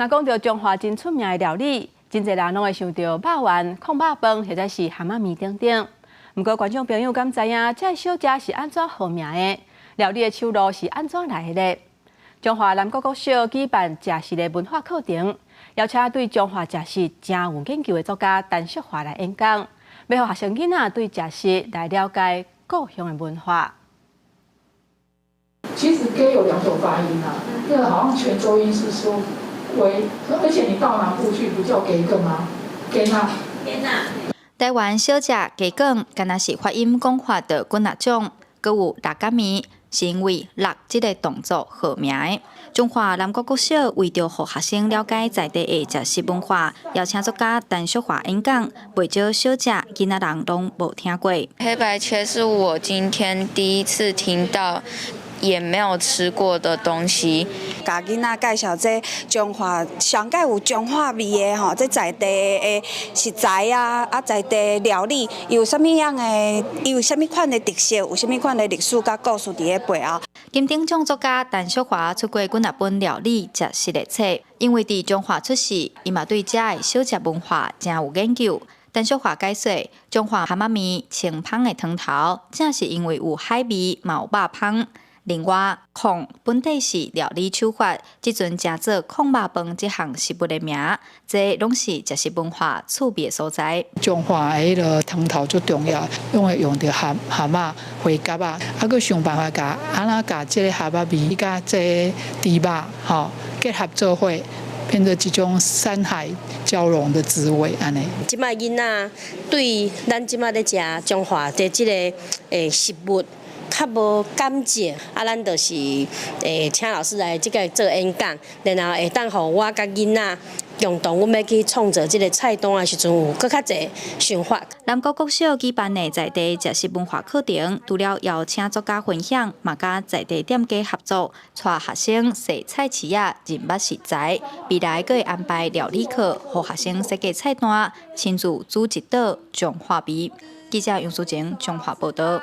若講著彰化真出名的料理，真濟人攏會想著肉圓、炕肉飯或者是蚶仔麵等等。毋過觀眾朋友敢知影，這个小食是按怎號名的？料理的手路是按怎來的咧？彰化南國國小舉辦食食的文化課程，邀請對彰化食食誠有研究的作家陳淑華來演講，欲予學生囡仔對食食來了解故鄉的文化。其實雞有兩種發音啊，這個好像泉州音是說龜，而且你到南部去不叫雞羹嗎？雞仔。雞仔。台灣小食雞卷，敢若是發音講法的幾若種，閣有六甲麵，是因為搦這个動作號名的。彰化南國國小為著予學生了解在地的食食文化，邀請作家陳淑華演講，袂少小食囡仔人攏無聽過。黑白切是我今天第一次聽到，也沒有吃過的東西。共囡仔介紹這彰化上蓋有彰化味的吼，這在地的食材啊，啊在地料理，伊有啥物樣的，伊有啥物款的特色，有啥物款的歷史佮故事佇咧背後。金鼎獎作家陳淑華出過幾若本料理食食的冊，因為佇彰化出世，伊嘛對遮的小食文化誠有研究。陳淑華解說，彰化蚶仔麵清芳的湯頭，正是因為有海味，嘛有肉芳。另外，炕本底是料理手法，這陣成做炕肉飯這項食物的名，這攏是食食文化趣味的所在。彰化的彼个湯頭足重要，攏會用著蚶蚶仔、花蛤仔，啊，閣想辦法共按怎共這个蚶仔味佮這个豬肉吼結合做伙，變做一種山海交融的滋味按呢。這擺囡仔對咱這擺咧食彰化的這个食物較無感覺，啊，咱就是請老師來這个做演講，然後會當予我佮囡仔共同，阮欲去創造這个菜單的時陣，有閣較濟想法。南國國小舉辦的在地食食文化課程，除了邀請作家分享，嘛佮在地店家合作，帶學生踅菜市仔認捌食材，未來閣會安排料理課，予學生設計菜單，親自煮一道彰化味。記者楊淑靜彰化報導。